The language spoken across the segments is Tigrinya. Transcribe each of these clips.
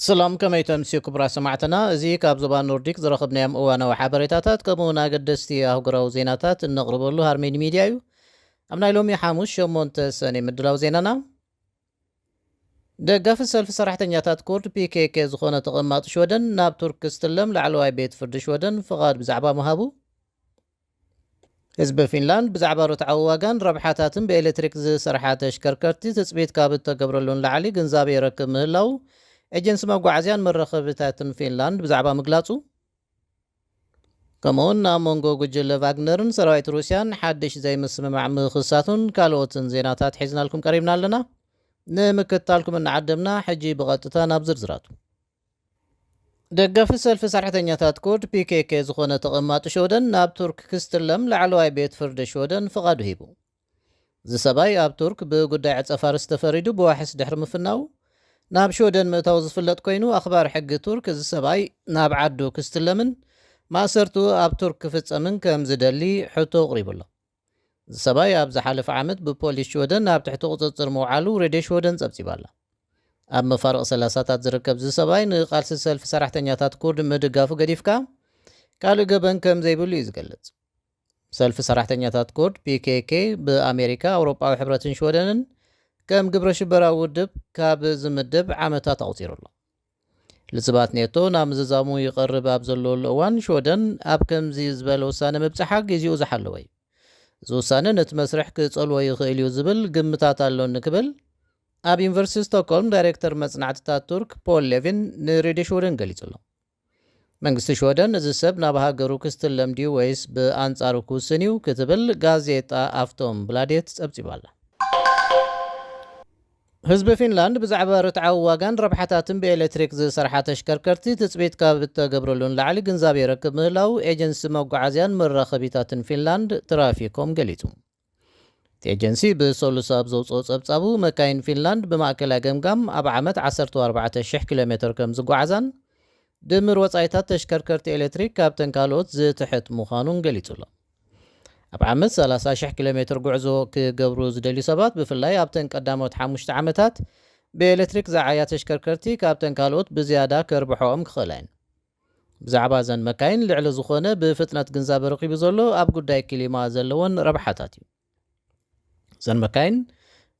ሰላም፣ ከመይ ተምስዩ ክቡራት ሰማዕትና? እዚ ካብ ዞባ ኖርዲክ ዝረኸብናዮም እዋናዊ ሓበሬታታት ከምኡ እውን ኣገደስቲ ኣህጉራዊ ዜናታት እነቕርበሉ ሃርሜን ሚድያ እዩ። ኣብ ናይ ሎሚ ሓሙስ ሸሞንተ ሰኔ ምድላው ዜናና፣ ደጋፊ ሰልፊ ሰራሕተኛታት ኩርድ ፒ ኬ ኬ ዝኾነ ተቐማጢ ሽወደን ናብ ቱርክ ክስትለም ላዕለዋይ ቤት ፍርዲ ሽወደን ፍቓድ ብዛዕባ ምሃቡ፣ ህዝቢ ፊንላንድ ብዛዕባ ርትዓዊ ዋጋን ረብሓታትን ብኤሌክትሪክ ዝሰርሓ ተሽከርከርቲ ትጽቢት ካብ እተገብረሉ ንላዕሊ ግንዛቤ ይረክብ ምህላው ኤጀንሲ መጓዓዝያን መራኸቢታትን ፊንላንድ ብዛዕባ ምግላጹ፣ ከምኡውን ኣብ መንጎ ጉጅለ ቫግነርን ሰራዊት ሩስያን ሓድሽ ዘይምስምማዕ ምኽሳቱን ካልኦትን ዜናታት ሒዝናልኩም ቀሪብና ኣለና። ንምክትታልኩም እናዓደምና፣ ሕጂ ብቐጥታ ናብ ዝርዝራቱ። ደጋፊ ሰልፊ ሰራሕተኛታት ኩርድ ፒ ኬ ኬ ዝኾነ ተቐማጢ ሽወደን ናብ ቱርክ ክስትለም ላዕለዋይ ቤት ፍርዲ ሽወደን ፍቓዱ ሂቡ። እዚ ሰብኣይ ኣብ ቱርክ ብጉዳይ ዕጸ ፋርስ ተፈሪዱ ብዋሕስ ድሕሪ ምፍናው ናብ ሽወደን ምእታው ዝፍለጥ ኮይኑ፣ ኣኽባር ሕጊ ቱርክ እዚ ሰብኣይ ናብ ዓዱ ክስትለምን ማእሰርቱ ኣብ ቱርክ ክፍጸምን ከም ዝደሊ ሕቶ ኣቕሪቡ ኣሎ። እዚ ሰብኣይ ኣብ ዝሓለፈ ዓመት ብፖሊስ ሽወደን ኣብ ትሕቲ ቁጽጽር ምውዓሉ ሬድዮ ሽወደን ጸብጺባ ኣላ። ኣብ መፋርቕ ሰላሳታት ዝርከብ እዚ ሰብኣይ ንቃልሲ ሰልፊ ሰራሕተኛታት ኩርድ ምድጋፉ ገዲፍካ ካልእ ገበን ከም ዘይብሉ እዩ ዝገልጽ። ሰልፊ ሰራሕተኛታት ኩርድ ፒ ኬ ኬ ብኣሜሪካ፣ ኣውሮጳዊ ሕብረትን ሽወደንን ከም ግብረ ሽበራዊ ውድብ ካብ ዝምደብ ዓመታት ኣቑጺሩ ኣሎ። ልዝባት ኔቶ ናብ ምዝዛሙ ይቐርብ ኣብ ዘለወሉ እዋን፣ ሽወደን ኣብ ከምዚ ዝበለ ውሳነ ምብጽሓ ግዜኡ ዝሓለወ እዩ። እዚ ውሳነ ነቲ መስርሕ ክጸልዎ ይኽእል እዩ ዝብል ግምታት ኣሎኒ ክብል ኣብ ዩኒቨርሲቲ ስቶክሆልም ዳይሬክተር መጽናዕትታት ቱርክ ፖል ሌቪን ንሬድዮ ሽወደን ገሊጹ ኣሎ። መንግስቲ ሽወደን እዚ ሰብ ናብ ሃገሩ ክስትለም ድዩ ወይስ ብኣንጻሩ ክውስን እዩ ክትብል ጋዜጣ ኣፍቶም ብላዴት ጸብጺባ ኣላ። ህዝቢ ፊንላንድ ብዛዕባ ርትዓዊ ዋጋን ረብሓታትን ብኤሌክትሪክ ዝሰርሓ ተሽከርከርቲ ትጽቢት ካብ እተገብረሉ ንላዕሊ ግንዛቤ ይረክብ ምህላው ኤጀንሲ መጓዓዝያን መራኸቢታትን ፊንላንድ ትራፊኮም ገሊጹ። እቲ ኤጀንሲ ብሰሉስ ኣብ ዘውፅኦ ጸብጻቡ፣ መካይን ፊንላንድ ብማእከላይ ገምጋም ኣብ ዓመት ዓሰርተ ኣርባዕተ ሽሕ ኪሎ ሜትር ከም ዝጓዓዛን ድምር ወጻኢታት ተሽከርከርቲ ኤሌክትሪክ ካብተን ካልኦት ዝትሕት ምዃኑን ገሊጹ ኣሎ። ኣብ ዓመት ሰላሳ ሽሕ ኪሎ ሜትር ጉዕዞ ክገብሩ ዝደልዩ ሰባት፣ ብፍላይ ኣብተን ቀዳሞት ሓሙሽተ ዓመታት፣ ብኤሌክትሪክ ዝዓያ ተሽከርከርቲ ካብተን ካልኦት ብዝያዳ ከርብሖኦም ክኽእላ እየን። ብዛዕባ እዘን መካይን ልዕሊ ዝኾነ ብፍጥነት ግንዛበ ረኺቡ ዘሎ ኣብ ጉዳይ ክሊማ ዘለወን ረብሓታት እዩ። እዘን መካይን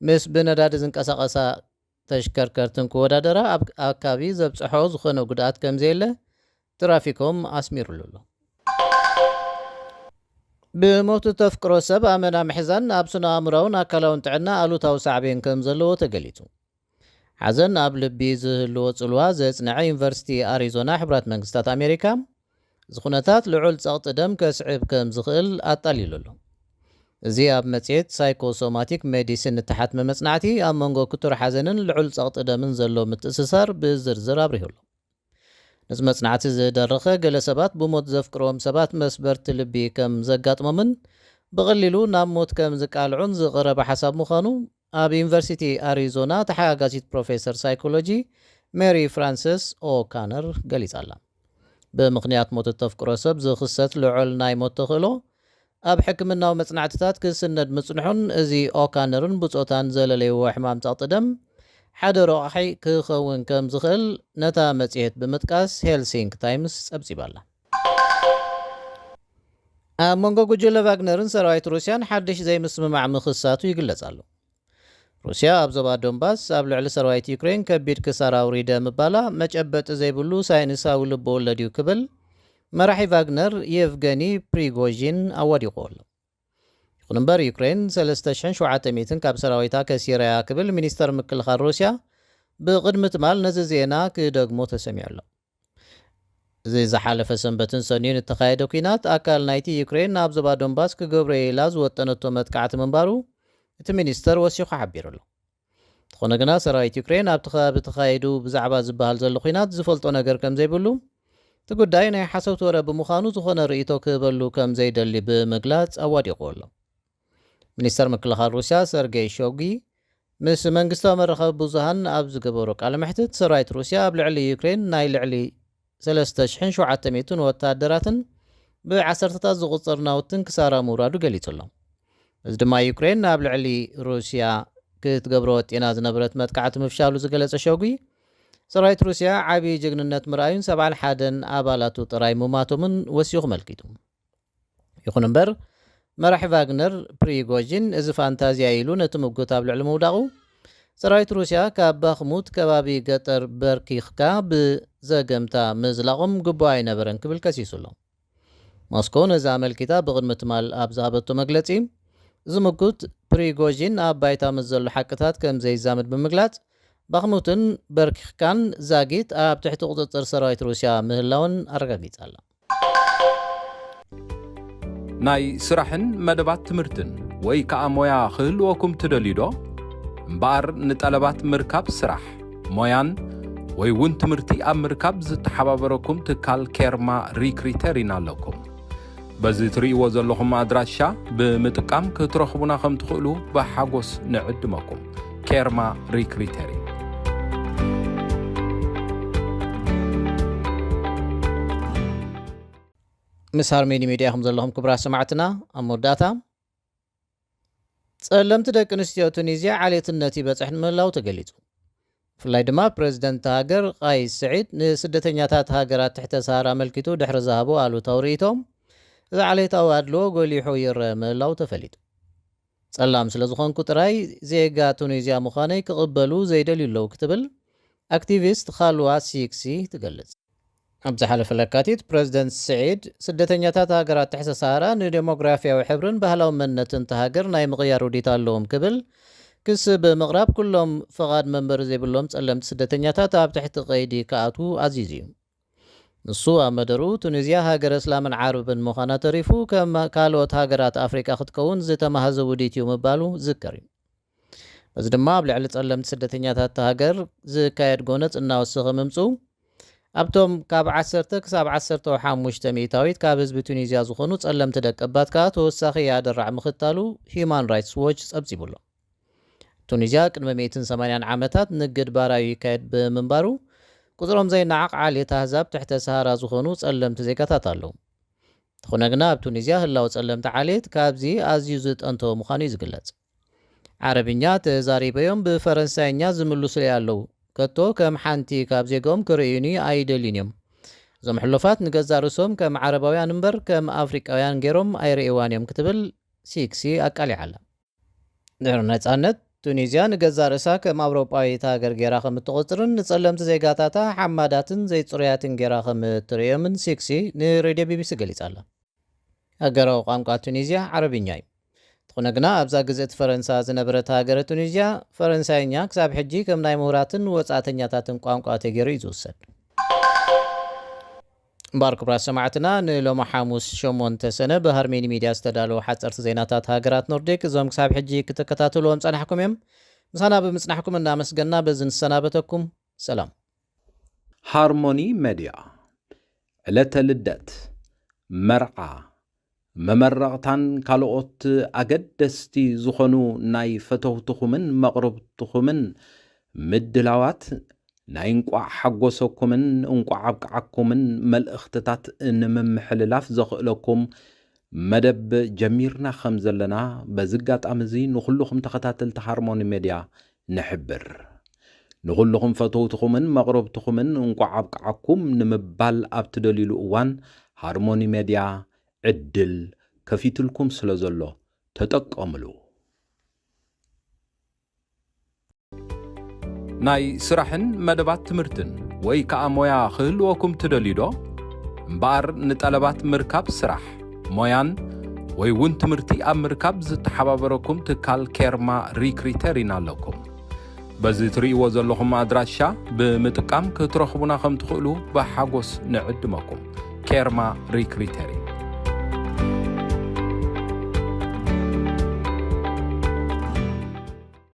ምስ ብነዳዲ ዝንቀሳቐሳ ተሽከርከርትን ክወዳደራ ኣብ ኣካቢ ዘብጽሖ ዝኾነ ጉድኣት ከም ዘየለ ትራፊኮም ኣስሚሩሉ ኣሎ። ብሞት እተፍቅሮ ሰብ ኣመና ምሕዛን ኣብ ስነ ኣእምራውን ኣካላውን ጥዕና ኣሉታዊ ሳዕቤን ከም ዘለዎ ተገሊጹ። ሓዘን ኣብ ልቢ ዝህልዎ ጽልዋ ዘጽንዐ ዩኒቨርሲቲ ኣሪዞና ሕቡራት መንግስታት ኣሜሪካ፣ እዚ ኩነታት ልዑል ጸቕጢ ደም ከስዕብ ከም ዝኽእል ኣጣሊሉ ኣሎ። እዚ ኣብ መጽሔት ሳይኮሶማቲክ ሜዲሲን እተሓትመ መጽናዕቲ፣ ኣብ መንጎ ክቱር ሓዘንን ልዑል ጸቕጢ ደምን ዘሎ ምትእስሳር ብዝርዝር ኣብሪሁ ኣሎ። ነዚ መጽናዕቲ ዝደረኸ፣ ገለ ሰባት ብሞት ዘፍቅርዎም ሰባት መስበርቲ ልቢ ከም ዘጋጥሞምን ብቐሊሉ ናብ ሞት ከም ዝቃልዑን ዝቐረበ ሓሳብ ምዃኑ ኣብ ዩኒቨርሲቲ ኣሪዞና ተሓጋጋዚት ፕሮፌሰር ሳይኮሎጂ ሜሪ ፍራንሰስ ኦካነር ገሊጻ ኣላ። ብምኽንያት ሞት እተፍቅሮ ሰብ ዝኽሰት ልዑል ናይ ሞት ተኽእሎ ኣብ ሕክምናዊ መጽናዕትታት ክስነድ ምጽንሑን፣ እዚ ኦካነርን ብጾታን ዘለለይዎ ሕማም ጸቕጢ ደም ሓደ ረቋሒ ክኸውን ከም ዝኽእል ነታ መጽሔት ብምጥቃስ ሄልሲንክ ታይምስ ጸብጺባ ኣላ። ኣብ መንጎ ጉጅለ ቫግነርን ሰራዊት ሩስያን ሓድሽ ዘይምስምማዕ ምኽሳቱ ይግለጽ ኣሎ። ሩስያ ኣብ ዞባ ዶንባስ ኣብ ልዕሊ ሰራዊት ዩክሬን ከቢድ ክሳራ ኣውሪደ ምባላ መጨበጢ ዘይብሉ ሳይንሳዊ ልቢ ወለድ እዩ ክብል መራሒ ቫግነር የቭገኒ ፕሪጎዥን ኣዋዲቑ ኣሎ። ይኹን እምበር፣ ዩክሬን ሰለስተ ሽሕን ሸውዓተ ሚእትን ካብ ሰራዊታ ከሲረያ ክብል ሚኒስተር ምክልኻል ሩስያ ብቕድሚ ትማል ነዚ ዜና ክደግሞ ተሰሚዑ ኣሎ። እዚ ዝሓለፈ ሰንበትን ሰኑይን እተኻየደ ኲናት ኣካል ናይቲ ዩክሬን ናብ ዞባ ዶንባስ ክገብሮ ኢላ ዝወጠነቶ መጥቃዕቲ ምንባሩ እቲ ሚኒስተር ወሲኹ ሓቢሩ ኣሎ። እንተኾነ ግና፣ ሰራዊት ዩክሬን ኣብቲ ከባቢ ተኻይዱ ብዛዕባ ዝበሃል ዘሎ ኲናት ዝፈልጦ ነገር ከም ዘይብሉ፣ እቲ ጉዳይ ናይ ሓሰውቲ ወረ ብምዃኑ ዝኾነ ርእይቶ ክህበሉ ከም ዘይደሊ ብምግላጽ ኣዋዲቑ ኣሎ። ሚኒስተር ምክልኻል ሩስያ ሰርጌይ ሾጊ ምስ መንግስታዊ መራኸቢ ብዙሃን ኣብ ዝገበሮ ቃለ መሕትት፣ ሰራዊት ሩስያ ኣብ ልዕሊ ዩክሬን ናይ ልዕሊ ሰለስተ ሽሕን ሸውዓተ ሚእትን ወታደራትን ብዓሰርተታት ዝቑጸር ናውትን ክሳራ ምውራዱ ገሊጹ ኣሎ። እዚ ድማ ዩክሬን ኣብ ልዕሊ ሩስያ ክትገብሮ ወጢና ዝነበረት መጥቃዕቲ ምፍሻሉ ዝገለጸ ሾጉ፣ ሰራዊት ሩስያ ዓብዪ ጅግንነት ምርኣዩን ሰብዓን ሓደን ኣባላቱ ጥራይ ምማቶምን ወሲኹ መልኪቱ። ይኹን እምበር፣ መራሒ ቫግነር ፕሪጎጂን እዚ ፋንታዝያ ኢሉ ነቲ ምጉት ኣብ ልዕሊ ምውዳቑ፣ ሰራዊት ሩስያ ካብ ባኽሙት ከባቢ ገጠር በርኪኽካ ብዘገምታ ምዝላቖም ግቡእ ኣይነበረን ክብል ከሲሱ ኣሎ። ሞስኮ ነዚ ኣመልኪታ ብቕድሚ ትማል ኣብ ዝሃበቶ መግለጺ፣ እዚ ምጉት ፕሪጎጂን ኣብ ባይታ ምስ ዘሎ ሓቅታት ከም ዘይዛመድ ብምግላጽ፣ ባኽሙትን በርኪኽካን ዛጊት ኣብ ትሕቲ ቁጽጽር ሰራዊት ሩስያ ምህላውን ኣረጋጊጻ ኣላ። ናይ ስራሕን መደባት ትምህርትን ወይ ከኣ ሞያ ክህልወኩም ትደልዩ ዶ? እምበኣር ንጠለባት ምርካብ ስራሕ፣ ሞያን ወይ እውን ትምህርቲ ኣብ ምርካብ ዝተሓባበረኩም ትካል ኬርማ ሪክሪተር ኢና ኣለኩም። በዚ ትርእይዎ ዘለኹም ኣድራሻ ብምጥቃም ክትረኽቡና ከም ትኽእሉ ብሓጎስ ንዕድመኩም። ኬርማ ሪክሪተር እዩ። ምስ ሃርሜኒ ሚድያ ኢኹም ዘለኹም ክቡራት ሰማዕትና። ኣብ መወዳእታ፣ ጸለምቲ ደቂ ኣንስትዮ ቱኒዝያ ዓሌትነት ይበጽሕ ምህላው ተገሊጹ። ብፍላይ ድማ ፕረዚደንት እታ ሃገር ቃይስ ስዒድ ንስደተኛታት ሃገራት ትሕተ ሰሃራ ኣመልኪቱ ድሕሪ ዝሃቦ ኣሉታዊ ርእይቶ፣ እዚ ዓሌታዊ ኣድልዎ ጎሊሑ ይረአ ምህላው ተፈሊጡ። ጸላም ስለ ዝኾንኩ ጥራይ ዜጋ ቱኒዝያ ምዃነይ ክቕበሉ ዘይደልዩ ኣለዉ ክትብል ኣክቲቪስት ኻልዋ ሲክሲ ትገልጽ። ኣብ ዝሓለፈ ለካቲት ፕረዚደንት ስዒድ ስደተኛታት ሃገራት ትሕተ ሰሃራ ንዴሞግራፊያዊ ሕብርን ባህላዊ መንነትን እታ ሃገር ናይ ምቕያር ውዲት ኣለዎም ክብል ክሲ ብምቕራብ ኩሎም ፈቓድ መንበሪ ዘይብሎም ጸለምቲ ስደተኛታት ኣብ ትሕቲ ቀይዲ ክኣትዉ ኣዚዙ እዩ። ንሱ ኣብ መደርኡ ቱኒዝያ ሃገረ እስላምን ዓረብን ምዃና ተሪፉ ከም ካልኦት ሃገራት ኣፍሪቃ ክትከውን ዝተማህዘ ውዲት እዩ ምባሉ ዝዝከር እዩ። በዚ ድማ ኣብ ልዕሊ ጸለምቲ ስደተኛታት እታ ሃገር ዝካየድ ጎነጽ እናወሰኸ ምምጽኡ ኣብቶም ካብ ዓሰርተ ክሳብ ዓሰርተ ሓሙሽተ ሚእታዊት ካብ ህዝቢ ቱኒዝያ ዝኾኑ ጸለምቲ ደቀባት ከኣ ተወሳኺ ኣደራዕ ምኽታሉ ሂዩማን ራይትስ ዎች ጸብጺቡ ኣሎ። ቱኒዝያ ቅድሚ ሚእትን ሰማንያን ዓመታት ንግድ ባራዩ ይካየድ ብምንባሩ ቁጽሮም ዘይነዓቕ ዓሌት ኣህዛብ ትሕተ ሰሃራ ዝኾኑ ጸለምቲ ዜጋታት ኣለዉ። እንተኾነ ግና ኣብ ቱኒዝያ ህላው ጸለምቲ ዓሌት ካብዚ ኣዝዩ ዝጠንተወ ምዃኑ እዩ ዝግለጽ። ዓረብኛ ተዛሪበዮም ብፈረንሳይኛ ዝምልሱለይ ኣለዉ። ከቶ ከም ሓንቲ ካብ ዜግኦም ክርእዩኒ ኣይደልዩን እዮም። እዞም ሕሉፋት ንገዛእ ርእሶም ከም ዓረባውያን እምበር ከም ኣፍሪቃውያን ገይሮም ኣይርእይዋን እዮም ክትብል ሲክሲ ኣቃሊዓ ኣላ። ድሕሪ ነጻነት፣ ቱኒዝያ ንገዛእ ርእሳ ከም ኣውሮጳዊት ሃገር ገይራ ከም እትቖጽርን ንጸለምቲ ዜጋታታ ሓማዳትን ዘይጽሩያትን ገይራ ከም እትርእዮምን ሲክሲ ንሬድዮ ቢቢሲ ገሊጻ ኣላ። ሃገራዊ ቋንቋ ቱኒዝያ ዓረብኛ እዩ። እንተኾነ ግና ኣብዛ ግዝእቲ ፈረንሳ ዝነበረት ሃገረ ቱኒዝያ ፈረንሳይኛ ክሳብ ሕጂ ከም ናይ ምሁራትን ወጻእተኛታትን ቋንቋ ተገይሩ እዩ ዝውሰድ። እምበኣር ክቡራት ሰማዕትና ንሎሚ ሓሙስ ሸሞንተ ሰነ ብሃርሜኒ ሚድያ ዝተዳለዉ ሓፀርቲ ዜናታት ሃገራት ኖርዲክ እዞም ክሳብ ሕጂ ክትከታተልዎም ጸናሕኩም እዮም። ምሳና ብምጽናሕኩም እናመስገና በዚ ንሰናበተኩም። ሰላም። ሃርሞኒ መድያ ዕለተ ልደት፣ መርዓ፣ መመረቕታን ካልኦት ኣገደስቲ ዝኾኑ ናይ ፈተውትኹምን መቕርብትኹምን ምድላዋት ናይ እንቋዕ ሓጎሰኩምን እንቋዕ ኣብቅዓኩምን መልእኽትታት ንምምሕልላፍ ዘኽእለኩም መደብ ጀሚርና ከም ዘለና በዚ ኣጋጣሚ እዚ ንኹልኹም ተኸታተልቲ ሃርሞኒ ሜድያ ንሕብር። ንኹልኹም ፈተውትኹምን መቕረብትኹምን እንቋዕ ኣብቅዓኩም ንምባል ኣብ ትደልዩሉ እዋን ሃርሞኒ ሜድያ ዕድል ከፊትልኩም ስለ ዘሎ ተጠቀምሉ። ናይ ስራሕን መደባት ትምህርትን ወይ ከኣ ሞያ ክህልወኩም ትደልዩ ዶ? እምበኣር ንጠለባት ምርካብ ስራሕ፣ ሞያን ወይ እውን ትምህርቲ ኣብ ምርካብ ዝተሓባበረኩም ትካል ኬርማ ሪክሪተር ኢና ኣለኩም። በዚ ትርእይዎ ዘለኹም ኣድራሻ ብምጥቃም ክትረኽቡና ከም ትኽእሉ ብሓጎስ ንዕድመኩም። ኬርማ ሪክሪተር እዩ።